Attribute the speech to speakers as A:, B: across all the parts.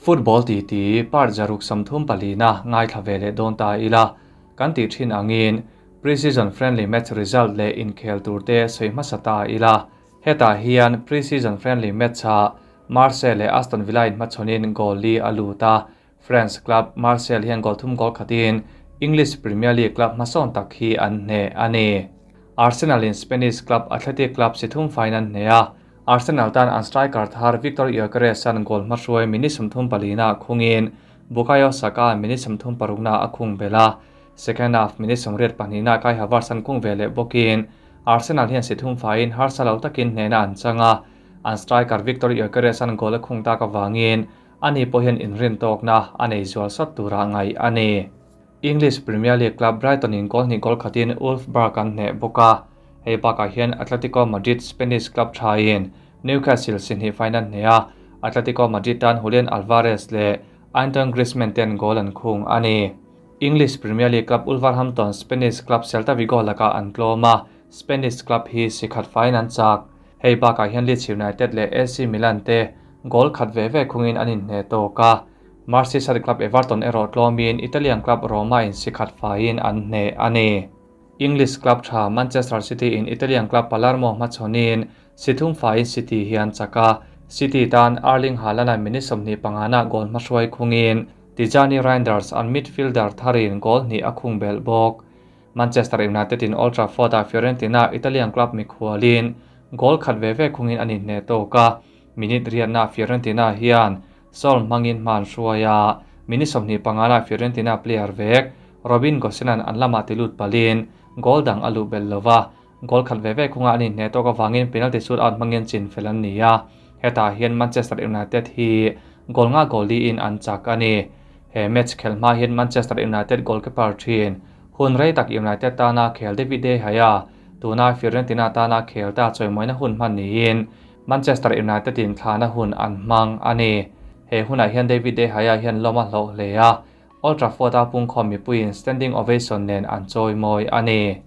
A: Football titi part 134 na ngaithla ve leh dawn ta ila. Kan tih thin angin pre-season friendly match result leh inkhel turte sawi hmasa ta ila. Hetah hian pre-season friendly match-ah Marseille leh Aston Villa in hmachhawnin goal li a lut a. France club Marseille hian goal thum goal khatin English Premier League club hmasawn tak hi an hneh a ni. Arsenal in Spanish club Athletic Club si thum faiin an hneh a. Arsenal tan an striker thar Viktor Gyökeres an goal hmahruai minute 34 ah khungin Bukayo Saka minute 36 na a khung belh a. Second half minute 82 na Kai Havertz an khung ve leh bawkin Arsenal hian si thum faiin harsa lo takin hnehna an chang a. An striker Viktor Gyökeres an goal a khung tak avangin ani pawh hian inrin tawkna a nei zual sawt tura ngaih a ni. English Premier League club Brighton in goal hnih goal khatin Wolfsburg an hneh bawk a. Hei bakah hian Atletico Madrid Spanish club thain Newcastle si hnih faiin an hneh a. Atletico Madrid tan Julian Alvarez leh Antoine Griezmann ten goal an khung a ni. English Premier League club Wolverhampton Spanish club Celta Vigo lakah an tlawm a. Spanish club hi si khat faiin an chak. Hei bakah hian Leeds United leh AC Milan te goal khat ve ve khungin an inhneh tawk a. Merseyside club Everton erawh tlawmin Italian club Roma in si khat faiin an hneh a ni. English club tha Manchester City in Italian club Palermo hmachhawnin si thum faiin City hian chak a. City tan Erling Haaland an minute 25 na goal hmahruai khungin Tijjani Reijnders an midfielder tharin goal hnih a khung belh bawk. Manchester United in Old Trafford a Fiorentina Italian club mikhualin goal khat ve ve khungin an inhneh tawk a. Minute riatna Fiorentina hian Sol hmangin hman hruaia minute 25 na Fiorentina player vek Robin Gosens an lama tilut palin goal dang a luh belh lova. Goal khat ve ve khunga an inhneh tawk avangin penalty shootout hmangin chin fel an ni a. Hetah hian Manchester United hi goal nga goal li in an chak a ni. He match khel hma hian Manchester United goalkeeper thin hun rei tak United tana khel David De Gea tuna Fiorentina tana khel ta chawimawina hun hman niin Manchester United in thlana hun an hmang a ni. He hunah hian David De Gea hian lawm a hlawh hle a. Old Trafford a pungkhawm mipuiin standing ovation nen an chawimawi a ni.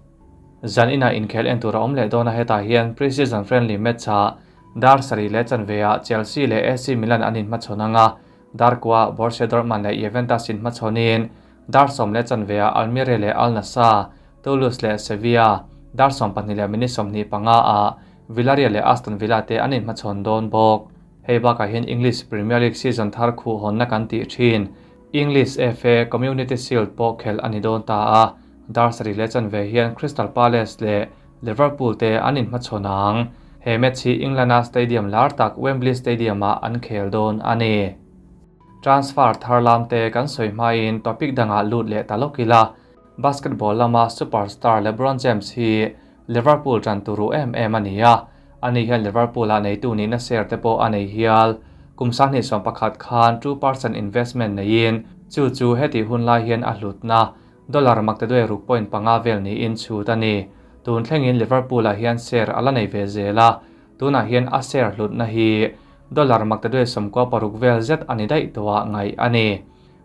A: Zan inah inkhel en tur a awm leh dawn a. Hetah hian pre-season friendly match-ah dar sarih leh chanve-ah Chelsea leh AC Milan an inhmachhawn anga. Dar kua Borussia Dortmund leh Juventus inhmachhawnin dar 10 leh chanve-ah Almeria leh Al Nassr, Toulouse leh Sevilla, dar 12 leh minute 25 ah Villarreal leh Aston Villa te an inhmachhawn dawn bawk. Hei bakah hian English Premier League season thar khuh hawnna kan tih thin English FA Community Shield pawh khel a ni dawn ta a. Dar 7 leh chanve hian Crystal Palace leh Liverpool te an inhmachhawn ang. He match hi England-a stadium lar tak Wembley Stadium-ah an khel dawn a ni. Transfer thar lam te kan sawi hmain topic dangah lut leh ta lawk ila. Basketball lama superstar LeBron James hi Liverpool tan turu em em a ni a. Ani hian Liverpool a neitu nihna share te pawh a nei hial. Kum 2011 khan 2% investment neiin chu chu heti hun lai hian a hlutna dollar 806.5 vel niin chhut a ni. Tun thlengin Liverpool ah hian share ala nei ve zel a. Tunah hian a share hlutna hi dollar 896 vel zet ani daih tawhah ngaih a ni.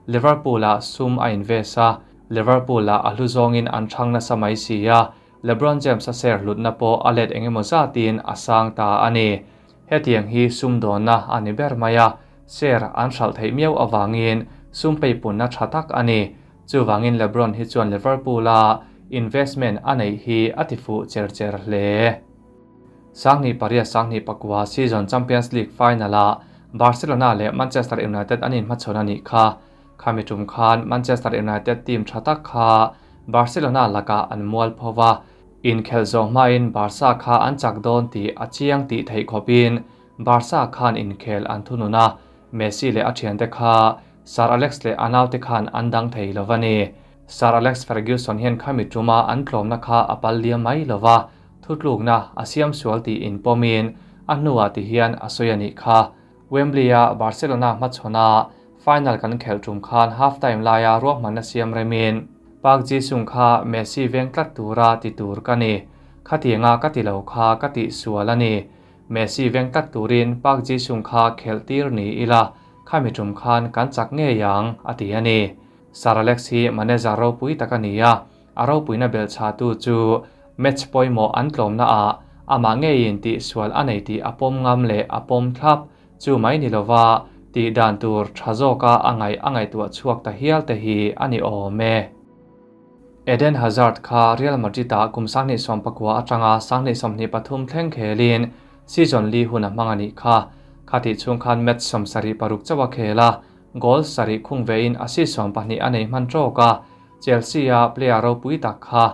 A: Liverpool ah sum a invest a. Liverpool ah a hlu zawngin an thang nasa mai si a. LeBron James a share hlutna pawh a let engemaw zatin a sang ta a ni. Hetiang hi sum dawnna a ni ber mai a. Share an hralh theih miau awangin sum peipunna tha tak a ni. Chuwangin LeBron hi chuan Liverpool a investment a nei hi a tifuh cher cher hle. 2008-2009 season Champions League final a Barcelona leh Manchester United an inhmachhawn a nih kha. Khami tum khan Manchester United team tha tak kha Barcelona lakah an mual phova. Inkhel zawh hmain Barca kha an chak dawn tih a chiang tih theih khawpin Barca khan inkhel an thunun a. Messi leh a thiante kha Sir Alex leh anau te khan an dang thei lova ni. Sir Alex Ferguson hian khami tuma an tlawmna kha a pal liam mai lova. Thutlukna a siam sual tih in pawmin a hnuah ti hian a sawi a nih kha. Wembley a Barcelona hmachhawna final kan khel tum khan half time laia ruahmanna siam remin Park Ji-sung kha Messi veng tlat tura ti tur ka ni. Khatianga ka ti lo kha ka ti sual a ni. Messi veng tlat turin Park Ji-sung kha khel tir ni ila khami tum khan kan chak nge yang a ti a ni. Sir Alex hi manager ropui tak a ni a. A ropuina bel cha tu chu match pawimawh an tlawmna ah ama ngeiin tih sual a nei tih a pawm ngam leh a pawm thlap chu mai ni lova. tih dan tur tha zawka a ngaih a ngaihtuah chhuak ta hial te hi a ni awm e. Eden Hazard kha Real Madrid-ah kum 2019 atanga 2023 thleng khelin season li hun a hmang a nih kha. Khatih chhung khan match 76 chauh a khel a, goal sarih khung vein assist 12 a nei hman tawk a. Chelsea-a player ropui tak kha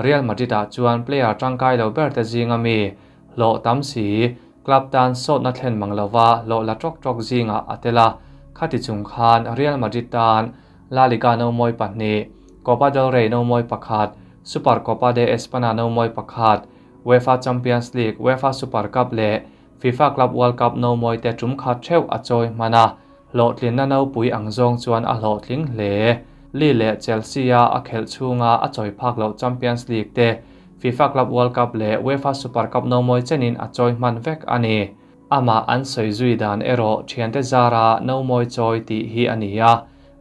A: Real Madrid-ah chuan player tangkai lo ber te zinga mi hlawh tam si, club tan sawtna thlen mang lova hlawh la tawk tawk zingah a tel a. Khati chung khan Real Madrid tan La Liga no mawi pahnih, Copa del Rey no mawi pakhat, Super Copa de Espana no mawi pakhat, UEFA Champions League, UEFA Super Cup leh FIFA Club World Cup no mawi te tum khat theuh a chawi hman a, hlawhtlinna no pui ang zawng chuan a hlawhtling hle. Lille leh Chelsea-a a khelh chhunga a chawi phak loh Champions League te, FIFA Club World Cup leh UEFA Super Cup no mawi chenin a chawi hman vek a ni. Amah an sawi zui dan erawh thiante zara no mawi chawi tih hi a ni a,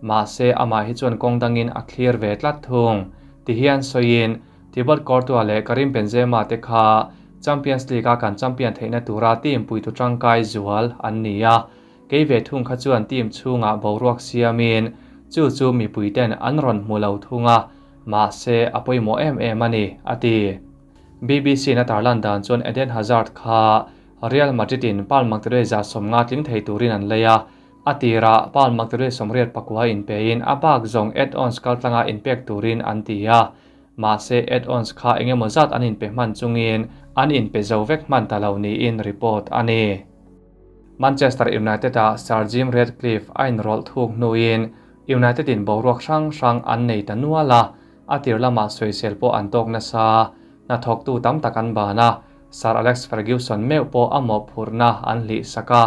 A: mahse amah hi chuan kawng dangin a thlir ve tlat thung. Tihian sawiin Thibaut Courtois leh Karim Benzema te kha Champions League-a kan champion theihna tura team puitu tangkai zual an ni a. Kei ve thung kha chuan team chhungah boruak siamin chu chu mipuiten an rawn hmu lo thung a, mahse a pawimawh em em a ni, a ti. BBC na tarlan dan chuan Eden Hazard kha Real Madrid-in pound maktaduai 150 tling thei turin an lei a. A tirah pound maktaduai 89 inpein a bak zawng add-ons kaltlanga inpek turin an ti a. Mahse add-ons kha engemaw zat an inpe hman chungin an inpe zo vek hman ta lo niin report a ni. Manchester United-a Sir Jim Ratcliffe a inrawlh thuk hnuin United-in boruak hrang hrang an nei ta nual a, a tir lamah sawisel pawh an tawk nasa. Hnathawktu tam tak an ban a, Sir Alex Ferguson meuh pawh a mawhphurhna an hlih sak a,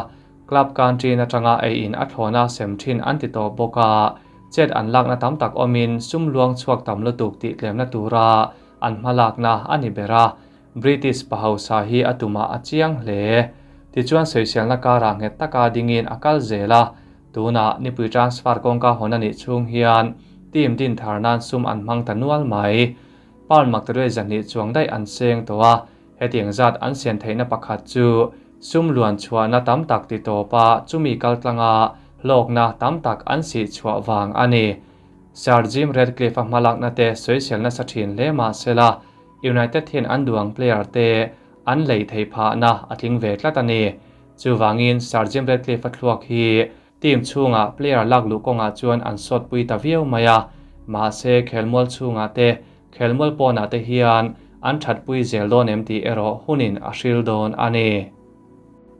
A: club country atanga ei in a thlawna sem thin an ti tawh bawk a, chet an lakna tam tak awmin sum luang chhuak tam lutuk tih tlemna tura an hmalakna a ni ber a. British pa hausa hi a tumah a chiang hle. Tichuan sawiselna karah nghet taka dingin a kal zel a, tunah nipui transfer kawngka hawn a nih chhung hian team din thar nan sum an hmang ta nual mai. Pound maktaduai 200 chuang daih an seng tawh a, hetiang zat an sian theihna pakhat chu sum luan chhuahna tam tak ti tawpa chumi kaltlanga hlawkna tam tak an sih chhuah vang a ni. Sir Jim Ratcliffe a hmalakna te sawiselna sa thin hle mahsela United hian an duang player te an lei thei phahna a tling ve tlat a ni. Chuvangin Sir Jim Ratcliffe a thluak hi team chhungah player lak luh kawngah chuan an sawt pui ta viau mai a, mahse khelmual chhungah te khelmual pawnah te hian an that pui zel dawn em tih erawh hunin a hril dawn a ni.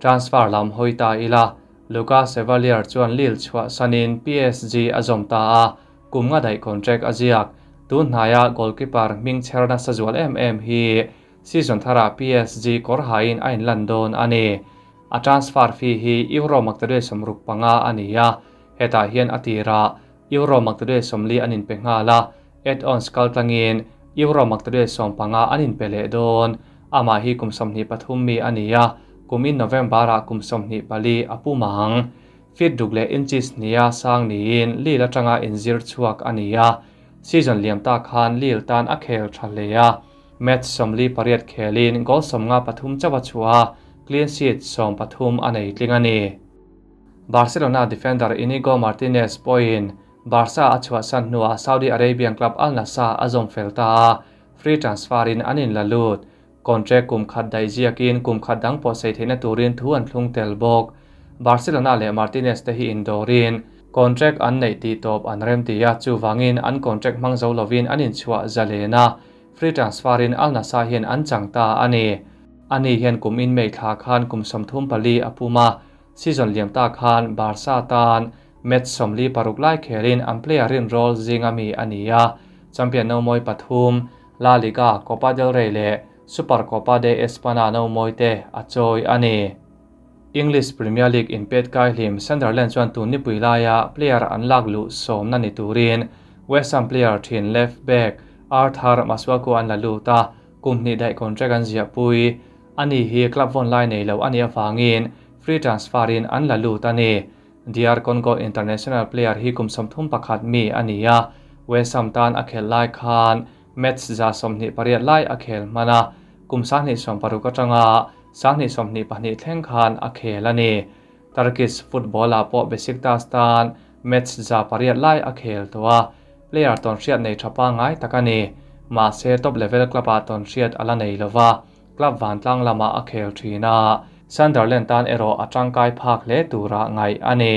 A: Transfer lam hawi ta ila, Lucas Chevalier chuan Lille chhuah sanin PSG a zawm ta a, kum nga daih contract a ziak. Tun hnaia goalkeeper hming cherna sa zual em em hi season tharah PSG kawr hain a inlan dawn a ni. A transfer fee hi euro maktaduai 65 a ni a, hetah hian a tirah euro maktaduai 40 an inpe nghal a, add-ons kaltlangin euro maktaduai 15 an inpe leh dawn. Amah hi kum 23 mi a ni a, kumin November-ah kum 24 a pumang. Feet ruk leh inches nia sang niin Lille atanga inzir chhuak a ni a, season liam ta khan Lille tan a khel tha hle a, match 48 khelin goal 53 chauh a chhuah a, clean sheet 13 a nei tling a ni. Barcelona defender Inigo Martinez pawhin Barca a chhuah san hnuah Saudi Arabian club Al Nassr a zawm fel ta a, free transfer in an inla lut. Contract kum khat daih ziakin kum khat dang pawh sei theihna turin thu an thlung tel bawk. Barcelona leh Martinez te hi indorin contract an neih tih tawp an rem ti a, chuwangin an contract hmang zo lovin an inchhuah zalen a, free transfer in Al Nassr hian an chang ta a ni. Ani hian kum in May thla khan kum 34 a pum a, season liam ta khan Barca tan match 46 lai khelin an player rin role zinga mi a ni a, champion no mawi pathum La Liga, Copa del Rey leh Super Copa de Espana no mawi te a chawi a ni. English Premier League inpet kai hlim Sunderland chuan tun nipui laia player an lak luh sawmna ni turin West Ham player thin left back Arthur Masuaku an la lut a, kum hnih daih contract an ziah pui. Ani hi club vawn lai nei lo ani awangin free transfer in an la lut a ni. DR Congo international player hi kum 31 mi a ni a, West Ham tan a khel lai khan match 28 lai a khel hman a, kum 26 atanga 2022 thleng khan a khel a ni. Turkish football-ah pawh Besiktas tan match 800 lai a khel tawh a, player tawnhriat nei tha pangngai tak a ni. Mahse top level club-ah tawnhriat a la nei lova, club vantlang lamah a khel thin a, Sunderland tan erawh a tangkai phak hle tura ngaih a ni.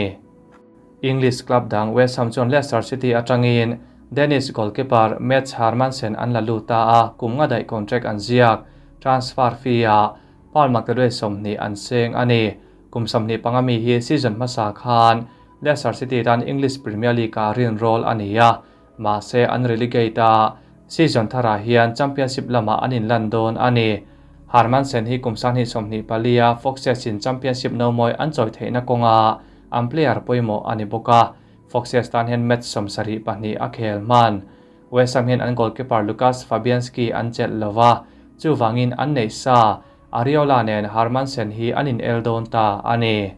A: English club dang West Ham chuan Leicester City atangin Danish goalkeeper Mads Hermansen an la lut ta a, kum nga daih contract an ziak. Transfer fee-ah Paul Makdadwe 20 an seng a ni. Kum 25 mi hi season hmasa khan Leicester City tan English Premier League-ah rinrawl a ni a, mahse an relegate a, season tharah hian Championship lamah an inlan dawn a ni. Hermansen hi kum 2024-a Foxes-in Championship nomawi an chawi theihna kawnga an player pawimawh a ni bawk a, Foxes tan hian match 72 a khel hman. West Ham hian an goalkeeper Lukasz Fabianski an chelh lo va, chuvangin an neih sa Areola nen Hermansen hi an inel dawn ta a ni.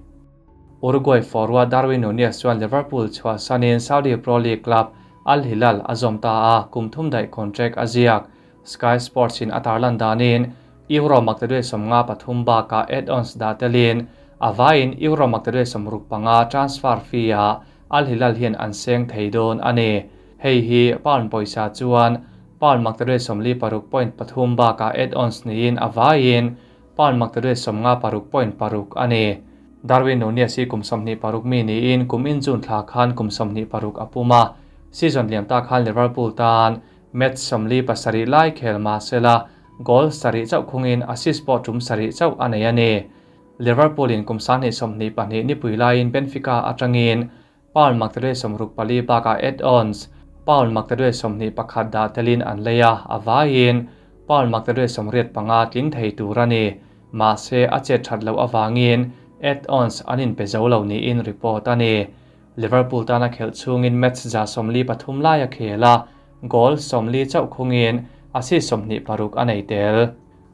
A: Uruguay forward Darwin Nunez chuan Liverpool chhuahsanin Saudi Pro League club Al Hilal a zawm ta a, kum thum daih contract a ziak. Sky Sports in a tarlan danin Euro maktaduai 53 bakah add-ons dah telin a vaiin Euro maktaduai 65 transfer fee-ah Al Hilal hian an seng thei dawn a ni. Hei hi pound pawisa chuan pound maktaduai 46.3 bakah add-ons niin a vaiin pound maktaduai 56.6 a ni. Darwin Nunez hi kum 26 mi niin kum in June thla khan kum 26 a pum a, season liam ta khan Liverpool tan match 47 lai khel mahsela goal 7 chauh khungin assist pawh tum 7 chauh a nei a ni. Liverpool in kum 2022 nipui laiin Benfica atangin pound maktaduai 64 bakah add-ons pound maktaduai 21 dah telin an lei a, a vaiin pound maktaduai 85 tling thei tur a ni. Mahse a chet that lo awangin add-ons an inpe zo lo niin report a ni. Liverpool tana khelh chungin match 43 lai a khel a, goal 40 chauh khungin assist 26 a nei tel.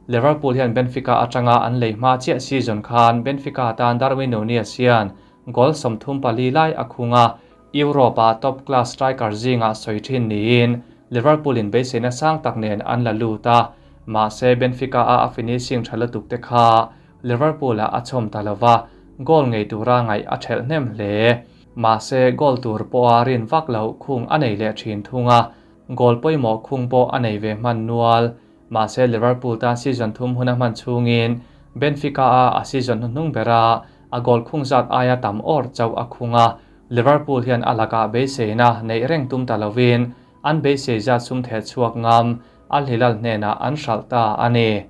A: Liverpool hian Benfica atanga an lei hma chiah season khan Benfica tan Darwin Nunez hian goal 34 lai a khunga, Europa top class striker zinga sawi thin niin Liverpool in beiseina sang tak nen an la lut a, mahse Benfica a a finishing tha lutuk te kha Liverpool a a chhawm ta lova, goal ngei tura ngaih a thelh hnem hle. Mahse goal tur pawh a rin vak lo khung a nei leh thin thunga, goal pawimawh khung pawh a nei ve hman nual. Mahse Liverpool tan season thum hun a hman chungin Benfica a a season hnuhnung bera a goal khung zat aia tam awr chauh a khunga, Liverpool hian a lakah beiseina neih reng tum ta lovin an beisei zat sum the chhuak ngam Al Hilal hnenah an hralh ta a ni.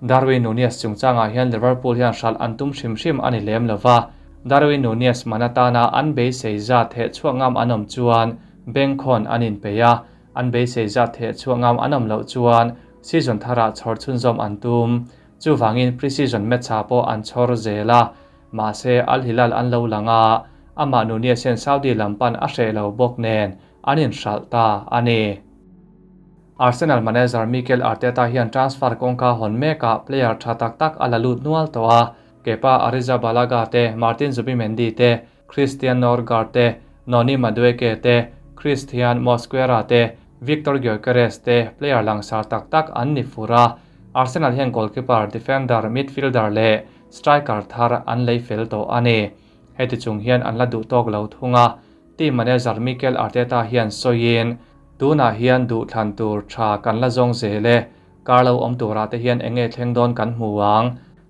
A: Darwin Nunez chungchangah hian Liverpool hian hralh an tum hrim hrim a ni lem lova, Darwin Nunez man atana an beisei zat the chhuak ngam an awm chuan bengkhawn an inpei a, an beisei zat the chhuak ngam an awm loh chuan season tharah chhawr chhunzawm an tum. Chuvangin pre-season match-ah pawh an chhawr zel a, mahse Al Hilal an lo lang a, amah Nunez hian Saudi lampan a hreh lo bawk nen an inhralh ta a ni. Arsenal manager Mikel Arteta hian transfer kawngka hawn mekah player tha tak tak a la lut nual tawh a, Kepa Arrizabalaga te, Martin Zubimendi te, Christian Norgaard te, Noni Madueke te, Christian Mosquera te, Victor Gyökeres te player langsar tak tak an ni fur a, Arsenal hian goalkeeper, defender, midfielder leh striker thar an lei fel tawh a ni. Heti chung hian an la duh tawk lo thung a, team manager Mikel Arteta hian sawiin tunah hian duh thlan tur tha kan la zawng zel e, kar lo awm turah te hian enge thleng dawn kan hmu ang,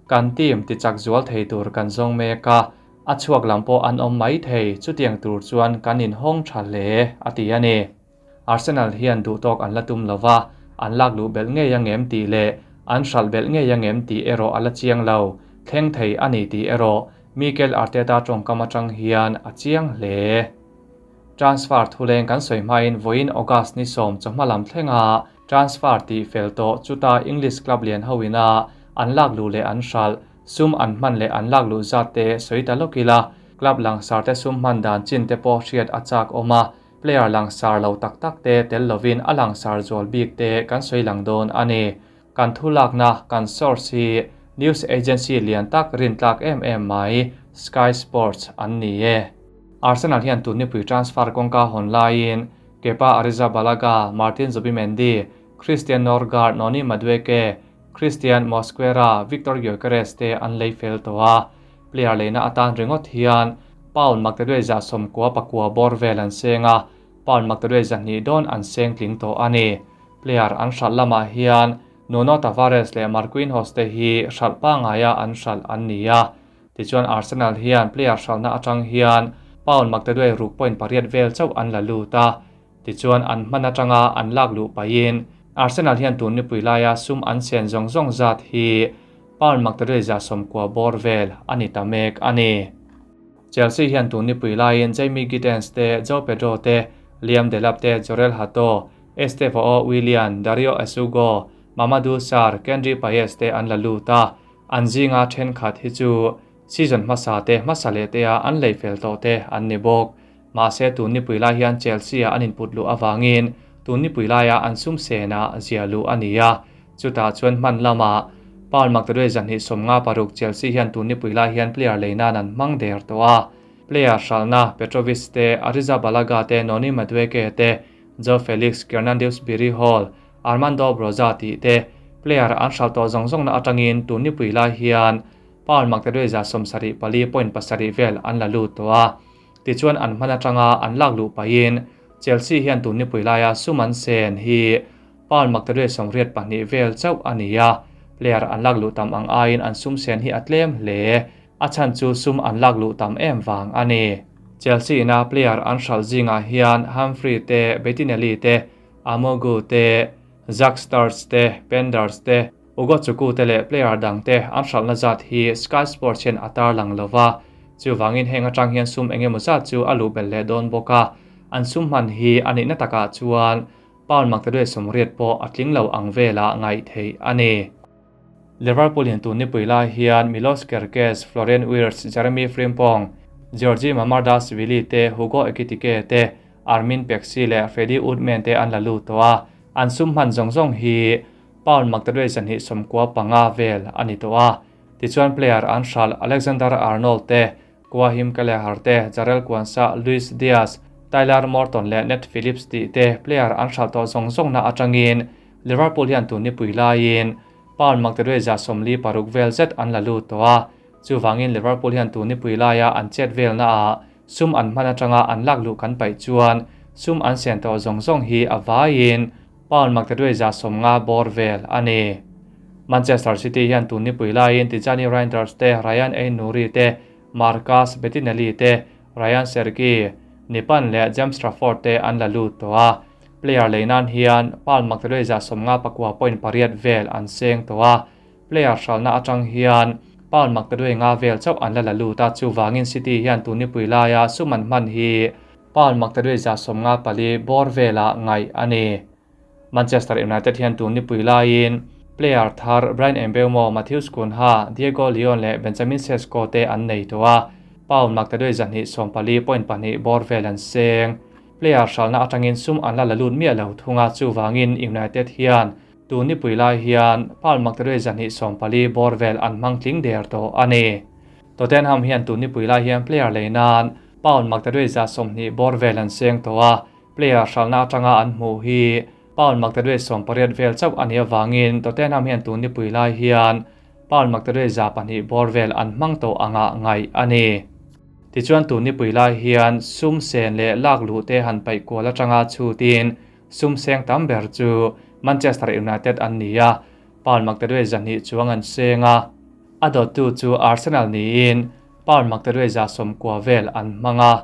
A: kan team ti chak zual thei tur kan zawng mek a, a chhuak lam pawh an awm mai thei, chutiang tur chuan kan inhawng tha hle a ti a ni. Arsenal hian duh tawk an la tum lova, an lak luh belh ngei ang em tih leh an hralh belh ngei ang em tih erawh a la chiang lo, thleng thei a ni tih erawh Mikel Arteta tawngkam atang hian a chiang hle. Transfer thuleng kan sawi hmain vawiin August ni 10 chawhma lam thlenga transfer tih fel tawh chuta English club lian ho ina an lak luh leh an hralh, sum an hman leh an lak luh zat te sawi ta lawk ila, club langsar te sum hman dan chin te pawh hriat a chak awm a, player langsar lo tak tak te tel lovin a langsar zual bik te kan sawi lang dawn a ni. Kan thu lakna kan source hi news agency lian tak rin tlak em em mai Sky Sports an ni e. Arsenal hian tun nipui transfer kawngka hawn laiin Kepa Arrizabalaga, Martin Zubimendi, Christian Norgaard, Noni Madueke, Christian Mosquera, Victor Gyökeres te an lei fel tawh a. Player leina atan ringawt hian pound maktaduai 99 bawr vel an seng a, pound maktaduai 200 dawn an seng tling tawh a ni. Player an hralh lamah hian Nuno Tavares leh Marquinhos te hi hralh pangaia an hralh an ni a. Tichuan Arsenal hian player hralhna atang hian pound maktaduai 6.8 vel chauh an la lut a. Tichuan an hman atanga an lak luh pahin Arsenal hian tun nipui laia sum an sen zawng zawng zat hi pound maktaduai 90 bawr vel a ni ta mek a ni. Chelsea hian tun nipui laiin Jamie Gittens te, João Pedro te, Liam Delap te, Jorrel Hato, Estevao Willian, Dario Essugo, Mamadou Sarr, Kendry Paez te an la lut a. An zinga thenkhat hi chu season hmasa te hmasa leh te a an lei fel tawh te an ni bawk. Mahse tun nipui lai hian Chelsea a an input luh awangin tun nipui laia an sum sena zia luh a ni a. Chutah chuan hman lama pound maktaduai 256 Chelsea hian tun nipui lai hian player leinan an hmang der tawh a. Player hralhna Petrovic te, Arrizabalaga te, Noni Madueke te, João Felix, Kiernan Dewsbury Hall, Armando Broja tih te player an hralh tawh zawng zawng na atangin tun nipui lai hian pound maktaduai 74.7 vel an la lut tawh a. Tichuan an hman atanga an lak luh pahin Chelsea hian tun nipui laia sum an sen hi pound maktaduai 82 vel chauh a ni a. Player an lak luh tam ang aiin an sum sen hi a tlem hle. A chan chu sum an lak luh tam em wang a ni. Chelsea na player an hralh zingah hian Humphrey te, Bettinelli te, Amogu te, Zak Stars te, Penders te, Ugo Chukwu te leh player dang te an hralhna zat hi Sky Sports hian a tar lang lova. Chu wangin heng atang hian sum engemaw zat chu a luh belh leh dawn bawk a. An sum hman hi ani na takah chuan pound maktaduai 80 pawh a tling lo ang vela ngai thei a ni. Liverpool hian tun nipui lai hian Milos Kerkez, Florian Wirtz, Jeremy Frimpong, Giorgi Mamardashvili te, Hugo Ekitike te, Armin Pexi leh Freddie Woodman te an la lut tawh a. An sum hman zawng zawng hi pound maktaduai 295 vel a ni tawh a. Tichuan player an hralh Alexander Arnold te, Kwahim Kelleher te, Jarell Quansah, Luis Diaz, Tyler Morton leh Nat Phillips tih te player an hralh tawh zawng zawng na atangin Liverpool hian tun nipui laiin pound maktaduai 46 vel zet an la lut tawh a. Chu wangin Liverpool hian tun nipui laia an chet vel na a sum an hman atanga an lak luh kan paih chuan sum an sen tawh zawng zawng hi a vaiin pound maktaduai 50 bawr vel a ni. Manchester City hian tun nipui laiin Tijjani Reijnders te, Ryan Aït-Nouri te, Marcus Bettinelli te, Ryan Cherki, Nipan leh James Trafford te an la lut tawh a. Player leinan hian pound maktaduai 59.8 vel an seng tawh a. Player hralhna atang hian pound maktaduai 5 vel chauh an la la lut a. Chu wangin City hian tun nipui laia sum an hman hi pound maktaduai 94 bawr vela ngai a ni. Manchester United hian tun nipui laiin player thar Bryan Mbeumo, Matheus Cunha, Diego Leon leh Benjamin Sesko te an nei tawh a. Pound maktaduai 144.2 bawr vel an seng. Player hralhna atangin sum an la la lut miah lo thunga chu wangin United hian tun nipui lai hian pound maktaduai 140 bawr vel an hmang tling der tawh a ni. Tottenham hian tun nipui lai hian player leinan pound maktaduai 20 bawr vel an seng tawh a. Player hralhna atanga an hmuh hi pound maktaduai 80 vel chauh a ni awangin Tottenham hian tun nipui lai hian pound maktaduai 200 bawr vel an hmang tawh anga ngai a ni. Tichuan tun nipui lai hian sum sen leh lak luh te han paih kual atanga chutin sum seng tam ber chu Manchester United an ni a. Pound maktaduai 200 chuang an seng a. A dawttu chu Arsenal niin pound maktaduai 90 vel an hmang a.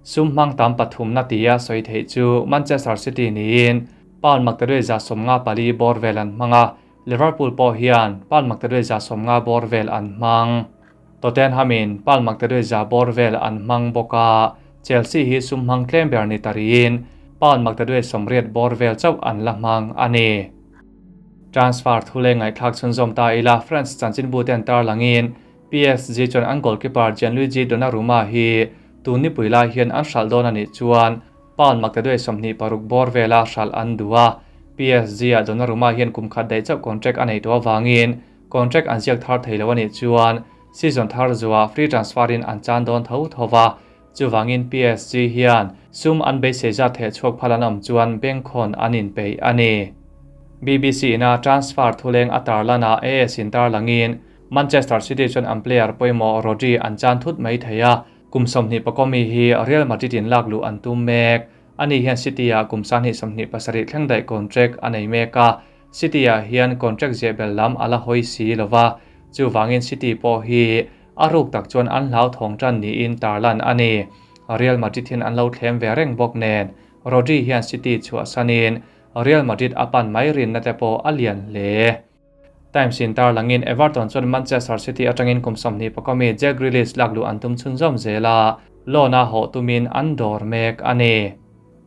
A: Sum hmang tam pathum na tia sawi theih chu Manchester City niin pound maktaduai 54 bawr vel an hmang a. Liverpool pawh hian pound maktaduai 50 bawr vel an hmang. Tottenhamin pound maktaduai 100 bawr vel an hmang bawk a. Chelsea hi sum hmang tlem ber ni tariin pound maktaduai 80 bawr vel chauh an la hmang a ni. Transfer thule ngai thlak chhunzawm ta ila France chanchin bu ten tar langin PSG chuan an goalkeeper Gianluigi Donnarumma hi tun nipui lai hian an hralh dawn ani chuan pound maktaduai 26 bawr vela hralh an du a. PSG a Donnarumma hian kum khat daih chauh contract a nei tawh awangin contract an ziak thar thei lo ani chuan season thar zuwa free transfer in an chan dawn tho thowa. Chu wangin PSG hian sum an beisei zat the chhuak phal an awm chuan bengkhawn an inpeih a ni. BBC na transfer thuleng a tarlana AS in tarlangin Manchester City chuan an player pawimawh Rodri an chan thut mai thei a, kum 20 mi hi Real Madrid in lak luh an tum mek. Ani hian City ah kum 2027 thleng daih contract a nei mek a, City ah hian contract ziah bel lam a la hawi si lova, chuvangin City pawh hi a ruk tak chuan an hlauthawng tan niin tarlan a ni. Real Madrid hian an lo thlem ve reng bawk nen, Rodri hian City chhuahsanin Real Madrid a pan mai rinna te pawh a lian hle. Times in tarlangin Everton chuan Manchester City atangin kum 20 mi Jack Grealish lak luh an tum chhunzawm zel a, loan a hawh tumin an dawr mek a ni.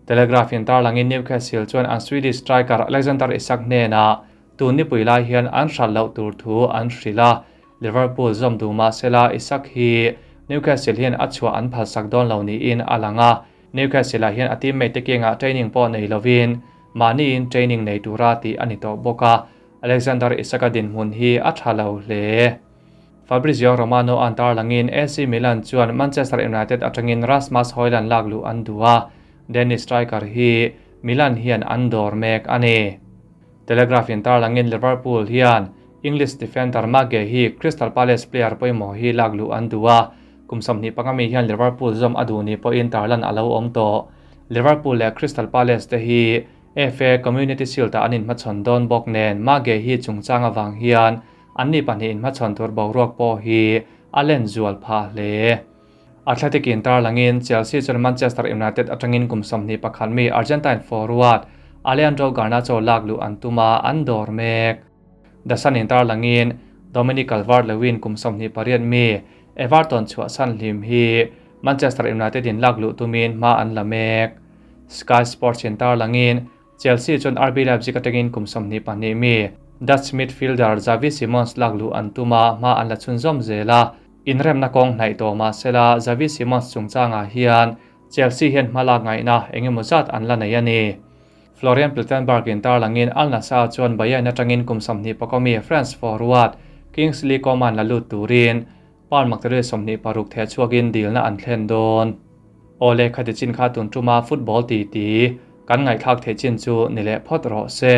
A: Telegraph in tarlangin Newcastle chuan an Swedish striker Alexander Isak hnenah tun nipui lai hian an hral loh tur thu an hrilh a, Liverpool zawm duh mahsela Isak hi Newcastle hian a chhuah an phalsak dawn lo niin a lang a, Newcastle ah hian a teammate te kengah training pawh nei lovin mahniin training nei tura tih a ni tawh bawk a, Alexander Isak-a dinhmun hi a tha lo hle. Fabrizio Romano an tarlangin AC Milan chuan Manchester United atangin Rasmus Hojlund lak luh an duh a, Danish striker hi Milan hian an dawr mek a ni. Telegraph in tarlangin Liverpool hian English defender Marc Guehi Crystal Palace player pawimawh hi lak luh an duh a, kum 25 mi hian Liverpool zawm a duh ni pawhin tarlan a lo awm tawh. Liverpool leh Crystal Palace te hi FA Community Shield ah an inhmachhawn dawn bawk nen Marc Guehi chungchang avang hian anni pahnih inhmachhawn tur boruak pawh hi a len zual phah hle. Athletic in tarlangin Chelsea chuan Manchester United atangin kum 21 mi Argentine forward Alejandro Garnacho lak luh an tum a, an dawr mek. The Sun in tarlangin Dominic Calvert-Lewin kum 28 mi Everton chhuahsan hlim hi Manchester United in lak luh tumin hma an la mek. Sky Sports in tarlangin Chelsea chuan RB Leipzig atangin kum 22 mi Dutch midfielder Xavi Simons lak luh an tum a, hma an la chhunzawm zel a. Inremna kawng hnaih tawh mahsela Xavi Simons chungchangah hian Chelsea hian hma lak ngaihna engemaw zat an la nei a ni. Florian Plettenberg in tarlangin Al Nassr chuan Bayern atangin kum 20 mi France forward Kingsley Coman la lut turin pound maktaril 26 theh chhuakin dilna an thlen dawn. Awle khati chin kha tun tuma football ti ti kan ngaihthlak theih chin chu ni leh phawt rawh se.